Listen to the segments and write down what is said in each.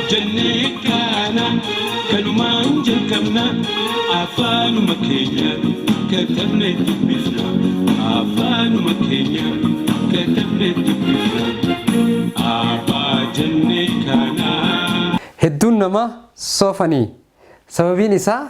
Jennee kaana kanumaan jalqabna, afaanuma keenyaan katabnee dubbifna, afaanuma keenyaan katabnee dubbifna, abbaa jennee kaana. Hedduun namaa so funny. Sababiin isaa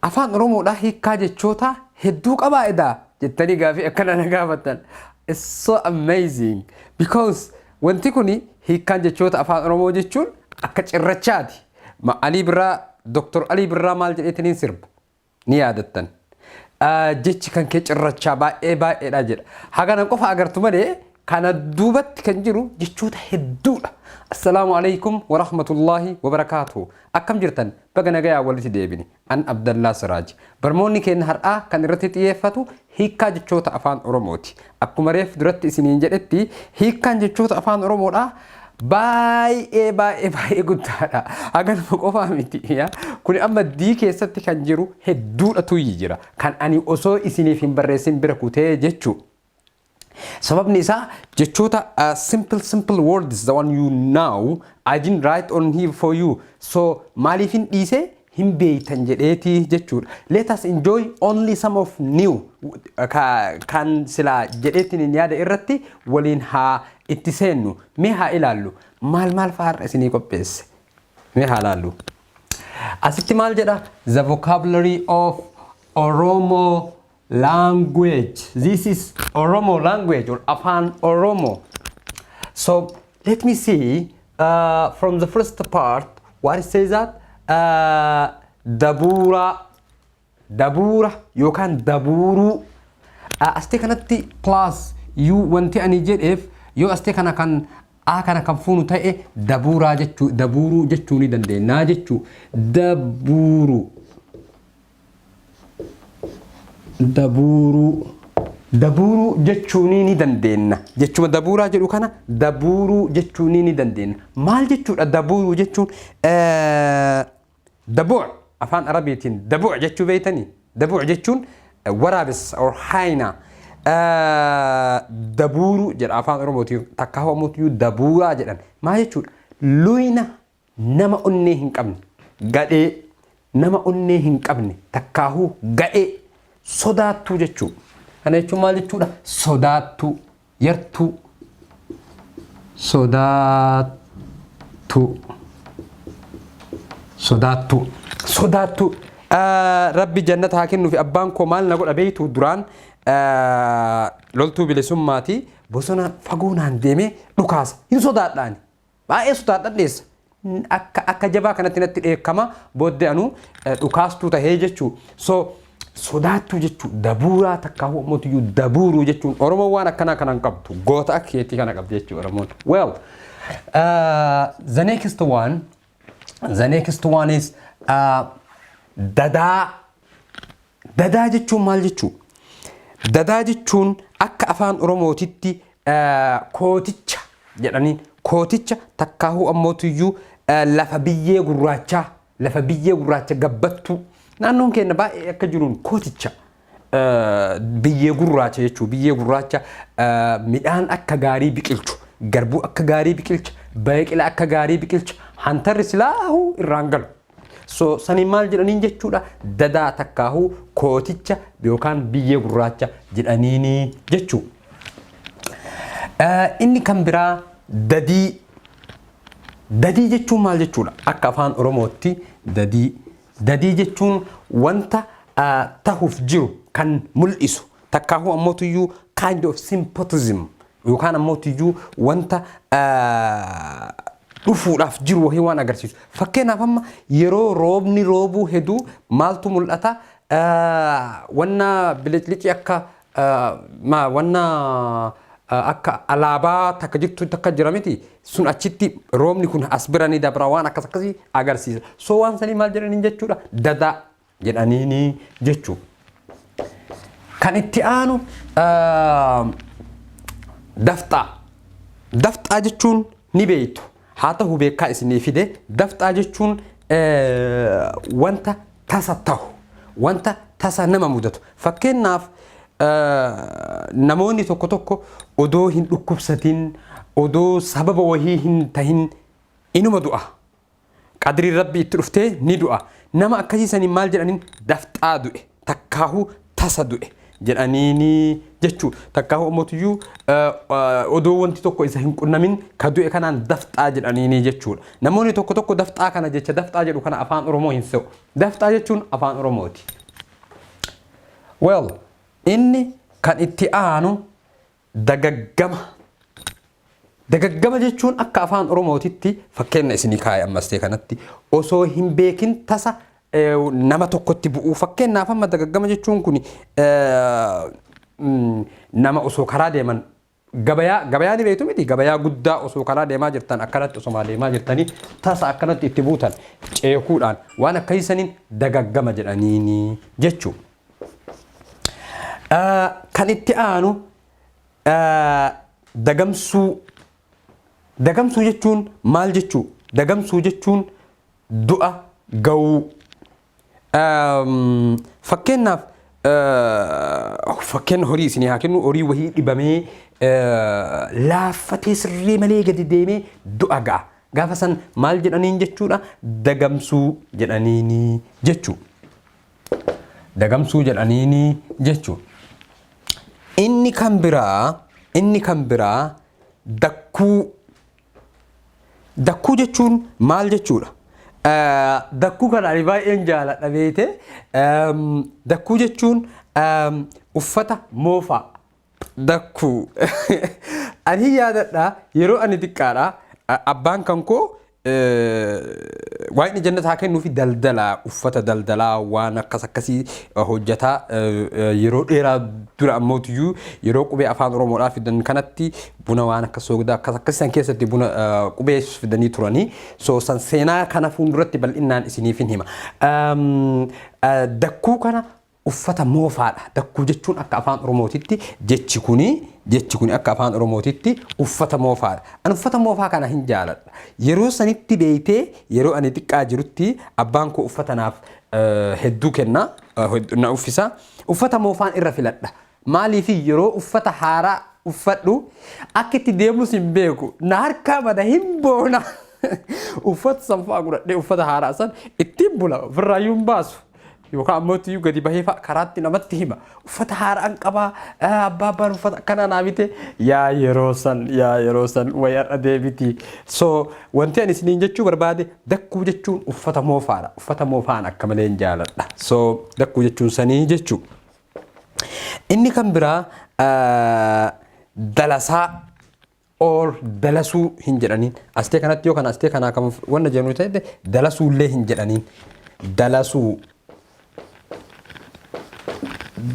Afaan Oromoodhaa hiikkaa jechootaa hedduu qabaa edaa jettanii gaafii akkana na gaafattan. It's so amazing because wanti kuni hiikkaan jechoota Afaan Oromoo jechuun akka cirrachaati. Ma Alii Birraa, Dr. Alii Birraa maal jedheetiniin sirba? Ni yaadattan. Jechi kan kee cirrachaa baay'ee baay'eedha jedha. Hagana qofa agartu malee kana duubatti kan jiru jechoota hedduudha. Assalaamu alaikum wa rahmatullahi wa barakaatuhu. Akkam jirtan? Baga nagayaan walitti deebine. An Abdallaa Siraaj. Barmoonni keenya har'aa kan irratti xiyyeeffatu hiikkaa jechoota Afaan Oromooti. Akkuma reef duratti isiniin jedhetti, hiikkaan jechoota Afaan Oromoodhaa baay'ee baay'ee baay'ee guddaadha. Haganuma qofaa miti. Kuni amma dii keessatti kan jiru hedduudha tuyyi jira. Kan ani osoo isiniif hin barreessin bira kutee jechuu. Sababni isaa jechoota simple simple words, the one you know, I didn't write on here for you. So maaliif hin dhiise? Hin beeytan jedheeti jechuudha. Let us enjoy only some of new kan silaa jedheetiin hin yaada irratti waliin haa itti seennu. Mee haa ilaallu. Maal maal fa'aa har'a isinii qopheesse? Mee haa ilaallu. Asitti maal jedha? The vocabulary of Oromo language. This is Oromo language or Afaan Oromo. So let me see from the first part what it says that dabuura, dabuura yookaan dabuuruu. Astee kanatti plus u wanti ani jedheef, yoo astee kana kan a kana kan fuunu ta'e, dabuuraa jechuu, dabuuruu jechuu ni dandeenya jechuu. Dabuuruu, dabuuruu, dabuuruu jechuunii ni dandeenya. Jechuma dabuuraa jedhu kana dabuuruu jechuunii ni dandeenya. Maal jechuudha dabuuruu jechuun? Dabuuc afaan Arabiitiin dabuuc jechuu beeytanii? Dabuuc jechuun waraabessa or hyena. Dabuuruu jedha Afaan Oromootiin, takka hawwamuutu dabuuraa jedhan. Maal jechuudha? Luyna, nama onnee hin qabne, gadhee, nama onnee hin qabne, takkaahuu gadhee, sodaattuu jechuudha. Kana jechuun maal jechuudha? Sodaattuu, yartuu, sodaattuu, sodaattuu, sodaattuu. Rabbi jannata haa kennuufi, abbaan koo maal na godha beektu? Duraan loltuu bilisummaati, bosona fagoo naan deemee dhukaasa. Hin sodaadhaani. Baay'ee sodaadhan dheessa. Akka jabaa kanatti natti dheekkama, booddee anuu dhukaastuu tahee jechuu. So sodaattuu jechuu dabuuraa, takkaa mootiyyuu dabuuruu jechuun. Oromoon waan akkanaa kanan qabdu, goota akka keetii kana qabdi jechuu Oromoon. Well, the next one is dadaa. Dadaa jechuun maal jechuu? Dadaa jechuun akka Afaan Oromootitti kooticha jedhaniin, kooticha takkaahuu ammootiyyuu lafa biyyee gurraachaa, lafa biyyee gurraacha gabbattuu. Naannoon keenya baay'ee akka jiruun kooticha, biyyee gurraacha jechuu, biyyee gurraacha midhaan akka gaarii biqilchu, garbuu akka gaarii biqilcha, baaqila akka gaarii biqilcha, hantarri silaahuu irraan galu. So saniin maal jedhaniin jechuudha? Dadaa takkaahuu kooticha yookaan biyyee gurraacha jedhaniini jechuu. Inni kan biraa dadii. Dadii jechuun maal jechuudha? Akka Afaan Oromootti dadii. Dadii jechuun wanta tahuuf jiru kan mul'isu. Takkaahuu ammootiyyuu kind of sympathism yookaan ammootiyyuu wanta dhufuudhaaf jiru wahii waan agarsiisu. Fakkeenyaaf, amma yeroo roobni roobuu heduu maaltu mul'ata? Wanna biliclici akka wanna akka alaabaa takka jirtu takka jira miti, sun achitti roobni kun as bira ni dabra, waan akkas akkasii agarsiisa. So waan sanii maal jedhaniin jechuudha? Dadaa jedhaniini jechuu. Kan itti aanu dafxaa. Dafxaa jechuun ni beektu. Haa ta'u, beekaa isinii fide. Dafxaa jechuun wanta tasa tahu, wanta tasa nama mudatu. Fakkeenyaaf, namoonni tokko tokko odoo hin dhukkubsatin, odoo sababa wahii hin tahin inuma du'a. Qadriin Rabbii itti dhuftee ni du'a. Nama akkasii saniin maal jedhaniin? Dafxaa du'e, takkaahuu tasa du'e jedhaniini jechuu. Takkaahuu ammotuyyuu odoo wanti tokko isa hin qunnamin ka du'e kanaan dafxaa jedhaniini jechuudha. Namoonni tokko tokko dafxaa kana, jecha dafxaa jedhu kana afaan Oromoo hin se'u. Dafxaa jechuun afaan Oromooti. Well, inni kan itti aanu dagaggama. Dagaggama jechuun akka afaan Oromootitti, fakkeenya isinii kaa'e ammas ta'e kanatti, osoo hin beekin tasa nama tokkotti bu'uu. Fakkeenyaaf, amma dagaggama jechuun kun nama osoo karaa deeman, gabayaa, gabayaa ni beektu miti, gabayaa guddaa osoo karaa deemaa jirtan, akkanatti osoo deemaa jirtanii tasa akkanatti itti buutan ceekuudhaan, waan akkasii saniin dagaggama jedhaniini jechuu. Kan itti aanu dagamsuu. Dagamsuu jechuun maal jechuu? Dagamsuu jechuun du'a ga'uu. Fakkeenyaaf, fakkeenya horii isinii haa kennu. Horii wahii dhibamee laaffatee sirrii malee gadi deemee du'a ga'a. Gaafa san maal jedhaniin jechuudha? Dagamsuu jedhaniini jechuu. Dagamsuu jedhaniini jechuu. Inni kan biraa dakkuu. Dakkuu jechuun maal jechuudha? Dakkuu kana ani baay'een jaaladha, beekte. Dakkuu jechuun uffata moofaa. Dakkuu. Ani yaadadha, yeroo ani xiqqaadha, abbaan kan koo, waan inni jannataa kennuufi, daldalaa, uffata daldalaa waan akkas akkasii hojjetaa. Yeroo dheeraa dura ammootiyyuu, yeroo qubee afaan Oromoodhaa fidan kanatti, buna waan akka soogdaa akkas akkasii san keessatti buna qubee fidanii turanii. So san seenaa kana fuulduratti bal'inaan isiniif hin hima. Dakkuu kana uffata moofaadha. Dakkuu jechuun akka afaan Oromootitti, jechi kuni akka afaan Oromootitti uffata moofaadha. Ani uffata moofaa kana hin jaaladha. Yeroo sanitti beeytee, yeroo ani xiqqaa jirutti abbaan koo uffata naaf hedduu kenna, na uffisa. Uffata moofaan irra filadha. Maaliif? Yeroo uffata haaraa uffadhu akka itti deemus hin beeku. Na harkaa bada, hin boona. Uffata san fa'aa godhadhee uffata haaraa san ittiin bula, ofirraayyuu hin baasu. Yookaan ammoo iyyuu gadi bahee fa'a karaatti namatti hima. Uffata haaraan qabaa, abbaan uffata akkanaa naa bite. Yaa yeroo san, yaa yeroo san, wayi har'a deebiti. So wanti ani isiniin jechuu barbaade, dakkuu jechuun uffata moofaadha. Uffata moofaan akka malee hin jaaladha. So dakkuu jechuun sanii jechuu. Inni kan biraa dalasaa or dalasuu hin jedhaniin. Astee kanatti yoo kana astee kanaa kan wanna jennu ta'e, dalasuullee hin jedhaniin. Dalasuu.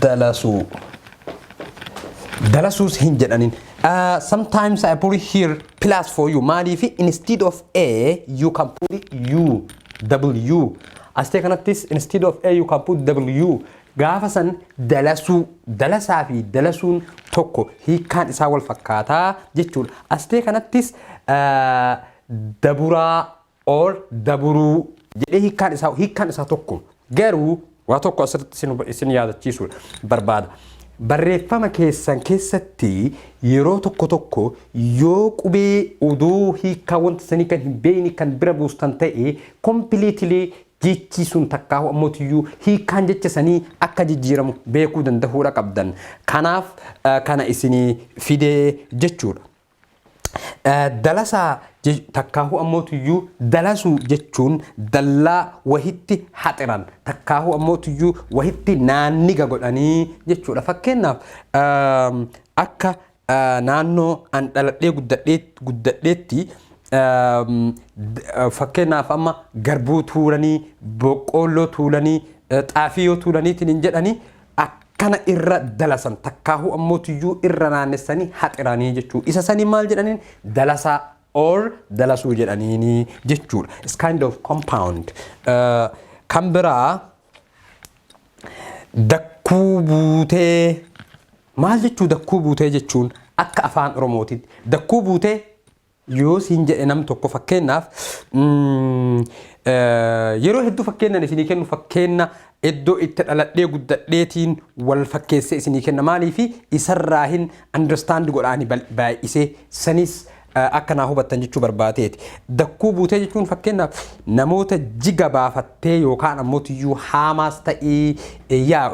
Dalasuu. Dalasuus hin jedhaniin. Sometimes I put it here plus for you. Maaliif? Instead of A you can put U, W. Astee kanattis instead of A you can put W. Gaafa san dalasuu, dalasaa fi dalasuun tokko, hiikkaan isaa wal fakkaataa jechuudha. Astee kanattis daburaa or daburuu jedhee hiikkaan isaa tokko. Garuu waa tokko asirratti isin yaadachiisuu barbaada. Barreeffama keessan keessatti yeroo tokko tokko yoo qubee odoo hiikkaa wanta sanii kan hin beekne kan bira buustan ta'e, completely jechi sun takkaa ammotiyyuu hiikkaan jecha sanii akka jijjiiramu beekuu danda'uudha qabdan. Kanaaf kana isinii fidee jechuudha. Dalasaa takkaahuu ammootiyyuu dalasuu jechuun dallaa wahitti haxiran, takkaahuu ammootiyyuu wahitti naanniga godhanii jechuudha. Fakkeenyaaf, akka naannoo an dhaladhee guddadheetti, fakkeenyaaf amma garbuu tuulanii, boqqoolloo tuulanii, xaafii yoo tuulaniitiin hin jedhanii, akkana irra dalasan, takkaahuu ammootiyyuu irra naannessanii haxiranii jechuudha. Isa sanii maal jedhaniin? Dalasaa or dalasuu jedhaniini jechuudha. It's kind of compound. Kan biraa dakkuu buutee maal jechuu? Dakkuu buutee jechuun akka afaan Oromootitti, dakkuu buutee yoo siin jedhe nam tokko, fakkeenyaaf, yeroo hedduu fakkeenyaan isinii kennu, fakkeenya iddoo itti dhaladhee guddadheetiin wal fakkeessee isinii kenna. Maaliifi? Isarraa hin understand godhaani baay'isee sanis. Akka naa hubattan jechuu barbaadeeti. Dakkuu buutee jechuun fakkeenyaaf namoota jiga baafattee yookaan ammoo tiyyuu haamaas ta'ii, yaa,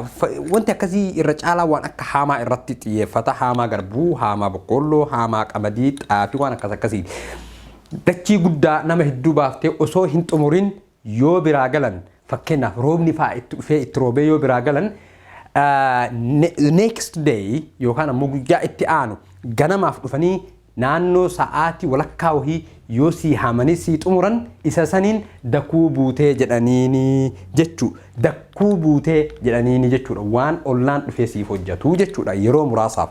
wanti akkasii irra caalaa waan akka haamaa irratti xiyyeeffata. Haamaa garbuu, haamaa boqqoolloo, haamaa qamadii, xaafii, waan akkas akkasii. Dachii guddaa nama hedduu baaftee osoo hin xumurin yoo biraa galan, fakkeenyaaf roobni fa'aa itti dhufee itti roobee yoo biraa galan, next day yookaan ammoo guyyaa itti aanu ganamaaf dhufanii naannoo sa'aatii walakkaa wahii yoo sii haamanii sii xumuran, isa saniin dakuu buutee jedhaniini jechuu, dakkuu buutee jedhaniini jechuudha. Waan ollaan dhufee siif hojjetu jechuudha yeroo muraasaaf.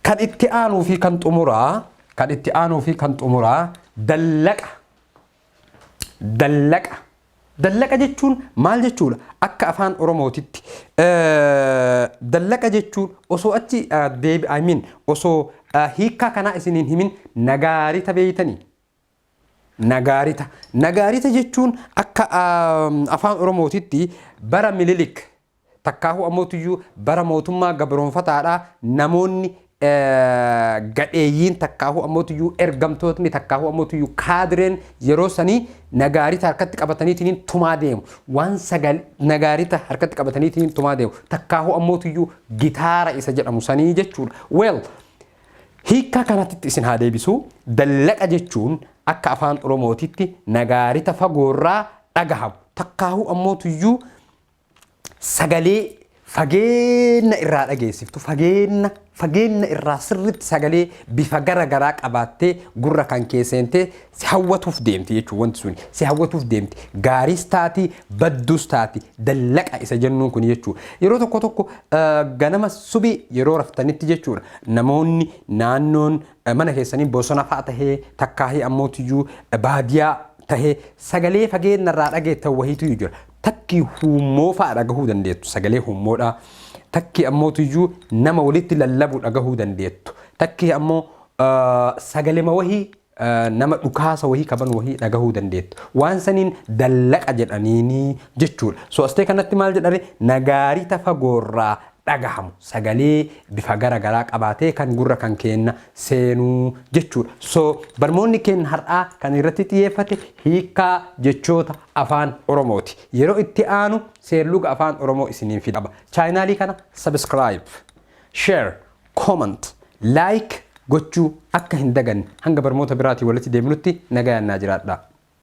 Kan itti aanuu fi kan xumuraa, kan itti aanuu fi kan xumuraa, dallaqa. Dallaqa. Dallaqa jechuun maal jechuudha? Akka afaan Oromootitti dallaqa jechuun osoo achi deebi, I mean, osoo hiikkaa kanaa isiniin himin, nagaarita beeytanii? Nagaarita. Nagaarita jechuun akka afaan Oromootitti bara Mililik takkaahuu ammootiyyuu bara mootummaa gabroonfataadhaa namoonni gadheeyyiin takkaahuu ammootiyyuu ergamtootni takkaahuu ammootiyyuu kaadireen yeroo sanii nagaarita harkatti qabataniitiin tumaa deemu. Waan sagal nagaarita harkatti qabataniitiin tumaa deemu. Takkaahuu ammootiyyuu gitaara isa jedhamu sanii jechuudha. Well, hiikkaa kanatti isin haa deebisu. Dallaqa jechuun akka afaan Oromootitti nagaarita fagoorraa dhagahamu. Takkaahuu ammootiyyuu sagalee fageenna irraa dhageessiftu, fageenna irraa sirritti sagalee bifa gara garaa qabaattee gurra kan keesseentee si hawwatuuf deemti jechuudha. Wanti suni si hawwatuuf deemti, gaariis taati, badduus taati, dallaqa isa jennuun kun jechuudha. Yeroo tokko tokko ganama subii yeroo raftanitti jechuudha, namoonni naannoon mana keessanii bosona fa'a tahee takkaahii ammootiyyuu baadiyaa tahee sagalee fageenya irraa dhageettan wahiitu jira. Takki huummoo fa'a dhagahuu dandeettu, sagalee huummoodha. Takki ammootiyyuu nama walitti lallabu dhagahuu dandeettu. Takki ammoo sagalema wahii, nama dhukaasa wahii qaban wahii dhagahuu dandeettu. Waan saniin dallaqa jedhaniini jechuudha. So astee kanatti maal jedhame? Nagaarita fagoorraa dhagahamu, sagalee bifa gara garaa qabaatee kan gurra kan keenna seenuu jechuudha. So barmoonni keenya har'aa kan irratti xiyyeeffate hiikkaa jechoota afaan Oromooti. Yeroo itti aanu seerluga afaan Oromoo isiniin fida. Chaanaalii kana subscribe, share, comment, like gochuu akka hin daganne. Hanga barmoota biraatii walitti deebinutti nagayaan naa jiraadha.